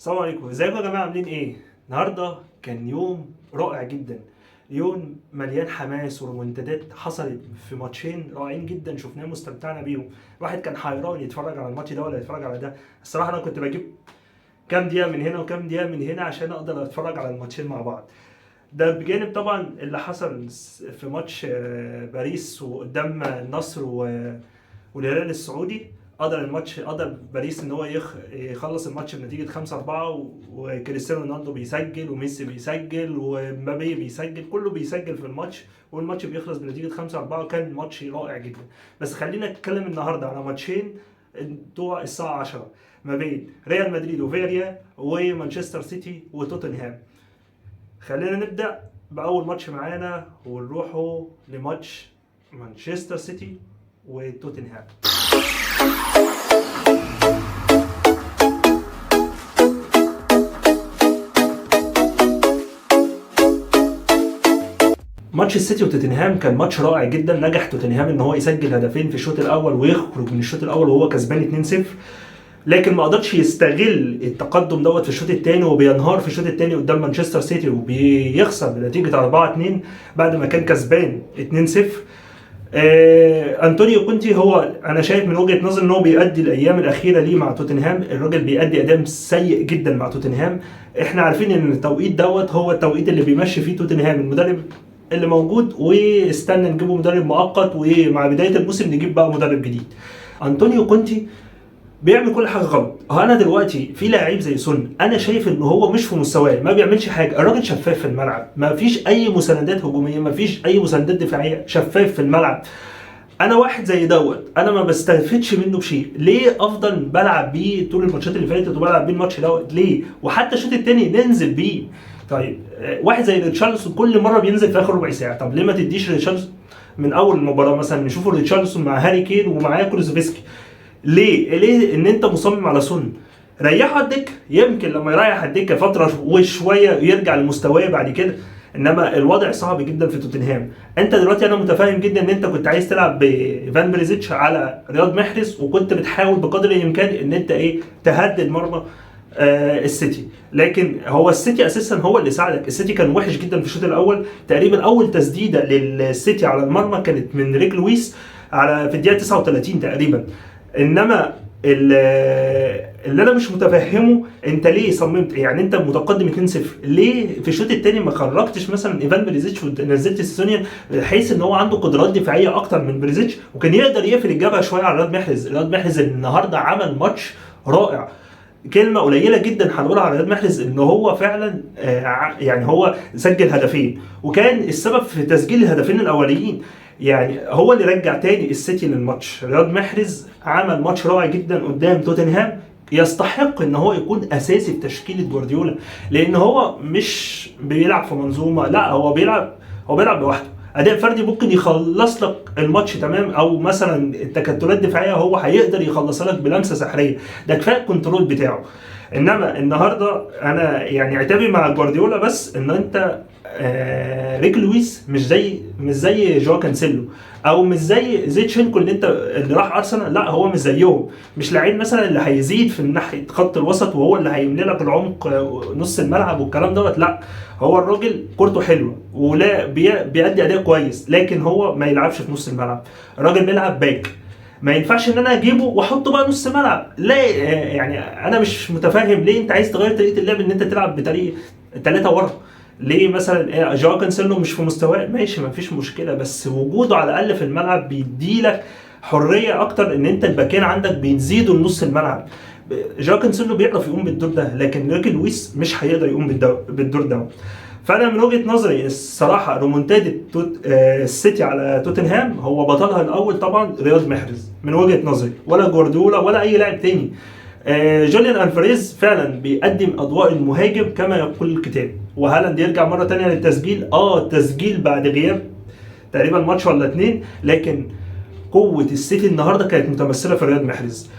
السلام عليكم، ازيكم يا جماعه؟ عاملين ايه؟ النهارده كان يوم رائع جدا، يوم مليان حماس ورومنتادات حصلت في ماتشين رائعين جدا شفناهم واستمتعنا بيهم. الواحد كان حيران يتفرج على الماتش ده ولا يتفرج على ده. الصراحة انا كنت بجيب كام دقيقة من هنا وكام دقيقة من هنا عشان اقدر اتفرج على الماتشين مع بعض. ده بجانب طبعا اللي حصل في ماتش باريس وقدام النصر والهلال السعودي. قدر باريس ان هو يخلص الماتش بنتيجة 5-4، وكريستيانو رونالدو بيسجل وميسي بيسجل ومبابي بيسجل، كله بيسجل في الماتش، والماتش بيخلص بنتيجة 5-4. كان ماتش رائع جدا. بس خلينا نتكلم النهارده على ماتشين بتوع الساعة 10 ما بين ريال مدريد وفياريال ومانشستر سيتي وتوتنهام. خلينا نبدأ بأول ماتش معانا ونروحوا لماتش مانشستر سيتي وتوتنهام. ماتش السيتي وتوتنهام كان ماتش رائع جدا. نجح توتنهام ان هو يسجل هدفين في الشوط الاول ويخرج من الشوط الاول وهو كسبان 2-0، لكن ما قدرش يستغل التقدم دوت في الشوط الثاني، وبينهار في الشوط الثاني قدام مانشستر سيتي وبيخسر بنتيجة 4-2 بعد ما كان كسبان 2-0. انطونيو كونتي، هو انا شايف من وجهه نظري ان هو بيأدي الايام الاخيرة ليه مع توتنهام، الراجل بيأدي اداء سيء جدا مع توتنهام. احنا عارفين ان التوقيت دوت هو التوقيت اللي بيمشي فيه توتنهام المدرب اللي موجود، واستنى نجيبه مدرب مؤقت، ومع بداية الموسم نجيب بقى مدرب جديد. انطونيو كونتي بيعمل كل حاجة غلط. هو انا دلوقتي في لاعب زي سون، انا شايف ان هو مش في مستواه، ما بيعملش حاجة. الراجل شفاف في الملعب، ما فيش اي مساندات هجومية، ما فيش اي مساندات دفاعية، شفاف في الملعب. انا واحد زي دوت انا ما بستفدش منه بشيء. ليه افضل بلعب بيه طول الماتشات اللي فاتت وبلعب بيه الماتش دوت ليه؟ وحتى الشوط الثاني ننزل بيه. طيب واحد زي ريتشارلسون كل مرة بينزل في اخر ربع ساعة، طب ليه ما تديش ريتشارلسون من اول المباراة؟ مثلا نشوفه ريتشارلسون مع هاري كين ومعاه كولوسيفسكي. ليه؟ ليه ان انت مصمم على سون؟ ريحه على الدكة، يمكن لما يريح الدكة فترة وشوية يرجع لمستواه بعد كده. انما الوضع صعب جدا في توتنهام. انت دلوقتي انا متفاهم جدا ان انت كنت عايز تلعب بفان بريزيتش على رياض محرز، وكنت بتحاول بقدر الامكان ان انت ايه تهدد مرمى السيتي، لكن هو السيتي اساسا هو اللي ساعدك. السيتي كان وحش جدا في الشوط الاول، تقريبا اول تسديده للسيتي على المرمى كانت من ريك لويس على في الدقيقة 39 تقريبا. انما اللي انا مش متفهمه، انت ليه صممت؟ يعني انت متقدم 2-0، ليه في الشوط الثاني ما خرجتش مثلا ايفان بريزيتش ونزلت سيسونيا، بحيث ان هو عنده قدرات دفاعية اكتر من بريزيتش وكان يقدر يقفل الجبهة شوية على رياض محرز. رياض محرز النهارده عمل ماتش رائع. كلمة قليله جدا هنقولها على رياض محرز، ان هو فعلا يعني هو سجل هدفين وكان السبب في تسجيل الهدفين الاوليين، يعني هو اللي رجع تاني السيتي للماتش. رياض محرز عمل ماتش رائع جدا قدام توتنهام، يستحق ان هو يكون اساسي في تشكيله جوارديولا، لان هو مش بيلعب في منظومة، لا هو بيلعب لوحده، اداء فردي ممكن يخلص لك الماتش تمام، او مثلا التكتلات الدفاعية هو هيقدر يخلصها لك بلمسه سحريه، ده كفاية ال control بتاعه. انما النهارده انا يعني عتابي مع جوارديولا بس ان انت ريك لويس مش زي جواو كانسيلو، او مش زي زيتشينكو اللي راح ارسنال، لا هو مش زيهم، مش لعيب مثلا اللي هيزيد في ناحية خط الوسط وهو اللي هيملي لك العمق نص الملعب والكلام دوت، لا هو الراجل كورته حلوة ولا بيأدي اداء كويس، لكن هو ما يلعبش في نص الملعب. الراجل بيلعب back، ما ينفعش ان انا اجيبه واحطه بقى نص ملعب، لا يعني انا مش متفاهم ليه انت عايز تغير طريقه اللعب ان انت تلعب بطريقة 3 ورا. ليه مثلا جواو كانسيلو مش في مستواه؟ ماشي ما فيش مشكلة، بس وجوده على الاقل في الملعب بيديلك حرية اكتر، ان انت الباكين عندك بيزيدوا لنص الملعب. جواو كانسيلو بيعرف يقوم بالدور ده، لكن ريك لويس مش هيقدر يقوم بالدور ده. فانا من وجهه نظري الصراحة رومونتادا السيتي على توتنهام هو بطلها الاول طبعا رياض محرز من وجهه نظري، ولا جوارديولا ولا اي لاعب تاني. جوليان الفاريز فعلا بيقدم اضواء المهاجم كما يقول الكتاب، وهالاند يرجع مرة تانية للتسجيل، التسجيل بعد غياب تقريبا ماتش ولا اتنين، لكن قوة السيتي النهارده كانت متمثلة في رياض محرز.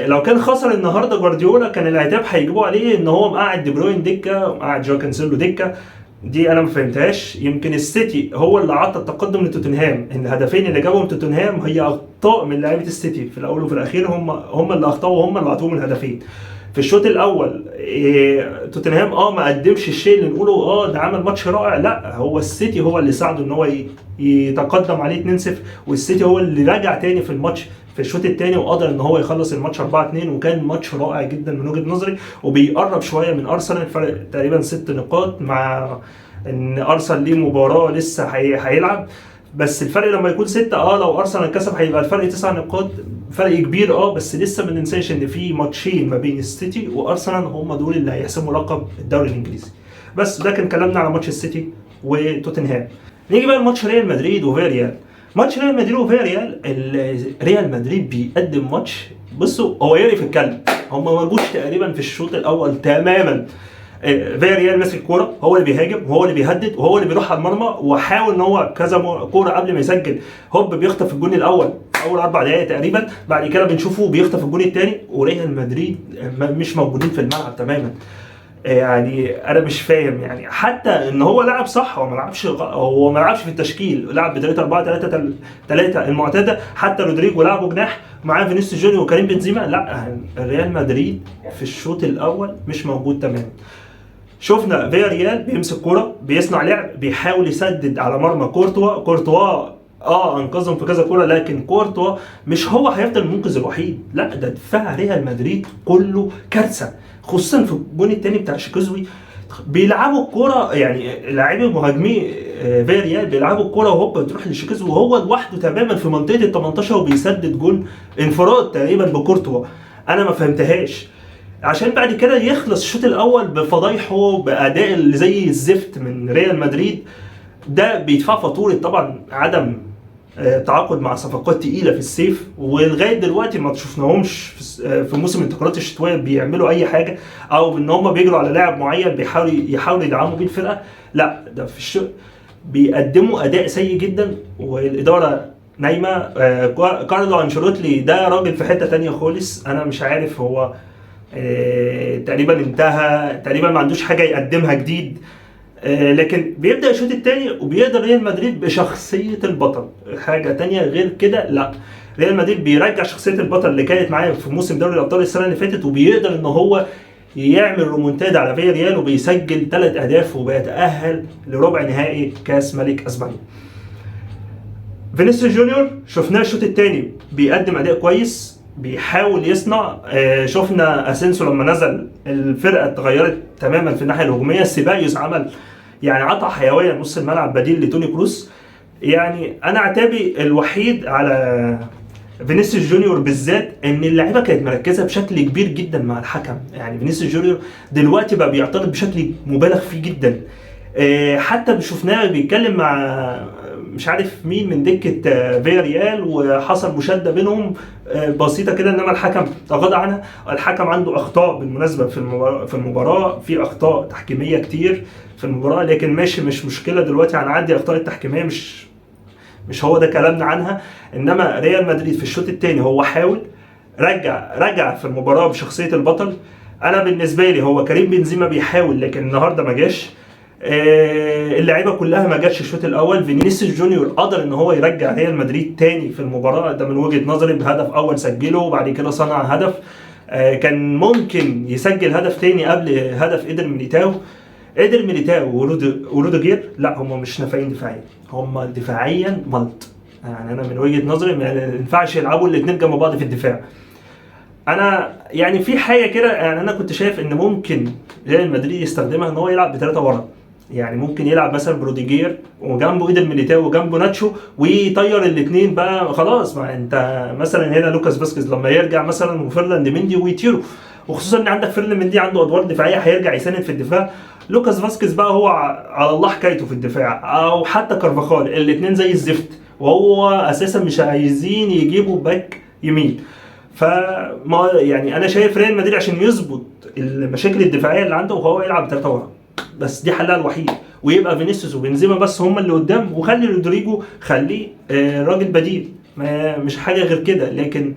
لو كان خسر النهارده جوارديولا كان العتاب هيجيبوه عليه ان هو مقعد دي بروين دكه ومقعد جواو كانسيلو دكه، دي انا ما فهمتهاش. يمكن السيتي هو اللي عطى التقدم لتوتنهام، ان الهدفين اللي جابهم توتنهام هي اخطاء من لعيبة السيتي في الاول وفي الاخير، هم اللي اخطاوا وهم اللي عطوهم الهدفين. في الشوط الاول توتنهام ما قدمش الشيء اللي نقوله ده عمل ماتش رائع، لا هو السيتي هو اللي ساعده ان هو يتقدم عليه 2-0، والسيتي هو اللي رجع تاني في الماتش في الشوط الثاني وقدر ان هو يخلص الماتش 4-2، وكان ماتش رائع جدا من وجهة نظري، وبيقرب شوية من ارسنال، فرق تقريبا 6 نقاط، مع ان ارسنال ليه مباراة لسه هيلعب، بس الفرق لما يكون 6 لو ارسنال كسب هيبقى الفرق 9 نقاط، فرق كبير بس لسه ما ننساش ان في ماتشين ما بين السيتي وارسنال هم دول اللي هيحسموا لقب الدوري الانجليزي. بس ده كان كلامنا على ماتش السيتي وتوتنهام. نيجي بقى لماتش ريال مدريد وفياريال. ماتش ريال مدريد وفياريال، ريال مدريد بيقدم ماتش، بصوا هو يقرف الكلب، هم ما جوش تقريبا في الشوط الاول تماما. فياريال ماسك الكورة، هو اللي بيهاجم وهو اللي بيهدد وهو اللي بيروح على المرمى، وحاول ان هو كذا كورة قبل ما يسجل، هوب بيخطف الجون الاول اول 4 دقائق تقريبا، بعد كده بنشوفه بيخطف الجون الثاني، وريال مدريد مش موجودين في الملعب تماما. يعني انا مش فاهم، يعني حتى ان هو لعب صح، هو ما لعبش في التشكيل، لعب ب 3 4 3 3 المعتادة، حتى رودريجو لعبه جناح معاه فينيسيوس جونيور وكريم بنزيما. لا ريال مدريد في الشوط الاول مش موجود تماما. شفنا فياريال بيمسك كورة، بيصنع لعب، بيحاول يسدد على مرمى كورتوا، كورتوا انقذهم في كذا كورة، لكن كورتوا مش هو هيفضل المنقذ الوحيد، لا ده دفاع ريال مدريد كله كارثة، خصوصا في الجون الثاني بتاع شيكوزوي. بيلعبوا الكورة، يعني لاعبي مهاجمي فياريال بيلعبوا الكورة وهوب بتروح لشيكوزوي وهو لوحده تماما في منطقة ال 18 وبيسدد جون انفراد تقريبا بكورتوا. انا ما فهمتهاش، عشان بعد كده يخلص الشوط الاول بفضايحه باداء اللي زي الزفت من ريال مدريد. ده بيدفع فاتورة طبعا عدم تعاقد مع صفقات تقيلة في الصيف، ولغاية دلوقتي ما شفناهمش في موسم الانتقالات الشتوية بيعملوا اي حاجة، او ان هم بيجروا على لاعب معين يحاولوا يدعموا بيه الفرقة. لا ده في الشوط بيقدموا اداء سيء جدا والادارة نايمة. كارلو انشيلوتي ده راجل في حتة تانية خالص، انا مش عارف هو تقريبا انتهى، تقريبا ما عندوش حاجة يقدمها جديد. لكن بيبدا الشوط الثاني وبيقدر ريال مدريد بشخصية البطل، حاجة تانية غير كده لا، ريال مدريد بيرجع شخصية البطل اللي كانت معاه في موسم دوري الابطال السنة اللي فاتت، وبيقدر ان هو يعمل رومونتادا على فياريال وبيسجل 3 اهداف وبيتاهل لربع نهائي كاس ملك اسبانيا. فينيسيوس جونيور شفناه الشوط الثاني بيقدم اداء كويس، بيحاول يصنع. شفنا اسينسو لما نزل الفرقة اتغيرت تماما في الناحية الهجومية، سيبايوس عمل يعني عطى حيوية نص الملعب بديل لتوني كروس. يعني انا عتابي الوحيد على فينيسيوس جونيور بالذات ان اللعيبة كانت مركزه بشكل كبير جدا مع الحكم، يعني فينيسيوس جونيور دلوقتي بقى بيعترض بشكل مبالغ فيه جدا. حتى شفناه بيتكلم مع مش عارف مين من دكه فياريال وحصل مشاده بينهم بسيطة كده، انما الحكم تغاضى عنها. الحكم عنده اخطاء بالمناسبة في المباراة، في اخطاء تحكيميه كتير في المباراة، لكن ماشي مش مشكلة دلوقتي هنعدي اخطاء التحكيميه، مش هو ده كلامنا عنها. انما ريال مدريد في الشوط الثاني هو حاول رجع في المباراة بشخصية البطل. انا بالنسبة لي هو كريم بنزيما بيحاول لكن النهارده ما جاش، اللعيبة كلها ما جاتش الشوط الاول. فينيسيوس جونيور قدر ان هو يرجع ريال مدريد تاني في المباراة، ده من وجهه نظري بهدف اول سجله وبعد كده صنع هدف، كان ممكن يسجل هدف تاني قبل هدف إيدر ميليتاو. إيدر ميليتاو وروديجير لا هم مش نافعين دفاعيا، هم دفاعيا ملط، يعني انا من وجهه نظري ما ينفعش يلعبوا الاثنين جنب بعض في الدفاع. انا يعني في حاجة كده، يعني انا كنت شايف ان ممكن ريال مدريد يستخدمها ان هو يلعب بثلاثة ورا، يعني ممكن يلعب مثلا بروديجير وجنبه ايدر ميليتاو وجنبه ناتشو ويطير الاثنين بقى خلاص. ما انت مثلا هنا لوكاس فاسكيز لما يرجع مثلا وفيرلاند مندي ويطيروا، وخصوصا ان عندك فيرلاند مندي عنده ادوار دفاعية هيرجع يساند في الدفاع. لوكاس فاسكيز بقى هو على الله حكايته في الدفاع، او حتى كارفاخال، الاثنين زي الزفت، وهو اساسا مش عايزين يجيبوا باك يمين. فما يعني انا شايف ريال مدريد عشان يظبط المشاكل الدفاعية اللي عنده وهو يلعب 3 ورا، بس دي حلها الوحيد، ويبقى فينيسيوس وبنزيما بس هم اللي قدام، وخلي رودريجو خليه راجل بديل، ما مش حاجة غير كده. لكن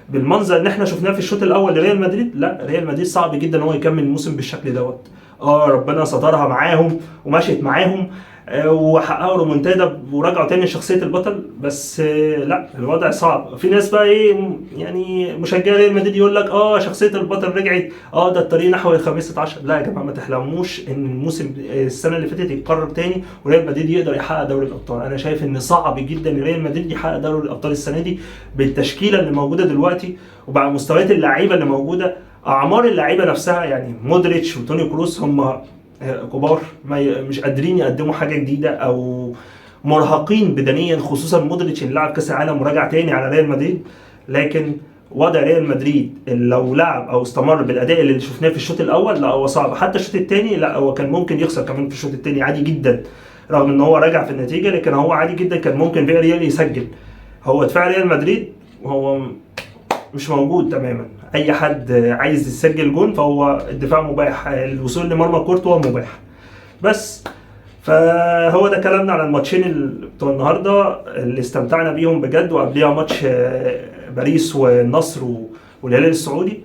بالمنظر اللي احنا شفناه في الشوط الاول لريال مدريد، لا ريال مدريد صعب جدا ان هو يكمل الموسم بالشكل دوت. ربنا سترها معاهم ومشيت معاهم. وحققوا رومونتادا ورجعوا تاني لشخصية البطل. بس لا الوضع صعب. في ناس بقى ايه يعني مشجعي ريال مدريد يقول لك شخصية البطل رجعت، ده الطريق نحو ال 15. لا يا جماعة، ما تحلموش ان الموسم السنة اللي فاتت يتكرر تاني وريال مدريد يقدر يحقق دوري الابطال. انا شايف ان صعب جدا ريال مدريد يحقق دوري الابطال السنة دي بالتشكيله اللي موجودة دلوقتي ومع مستويات اللعيبة اللي موجودة، اعمار اللعيبة نفسها. يعني مودريتش وتوني كروس هم كبار، ما مش قادرين يقدموا حاجة جديدة او مرهقين بدنيا، خصوصا مودريتش اللي لعب كاس العالم ورجع تاني على ريال مدريد. لكن وضع ريال مدريد لو لعب او استمر بالاداء اللي شفناه في الشوط الاول، لا هو صعب. حتى الشوط الثاني لا هو كان ممكن يخسر كمان في الشوط الثاني عادي جدا، رغم ان هو رجع في النتيجة، لكن هو عادي جدا كان ممكن فيا ريال يسجل. هو دفاع ريال مدريد وهو مش موجود تماما، اي حد عايز يسجل جون فهو الدفاع مباح، الوصول لمرمى كورتوا مباح. بس فهو ده كلامنا على الماتشين بتوع النهارده اللي استمتعنا بيهم بجد، وقبليها ماتش باريس والنصر والهلال السعودي.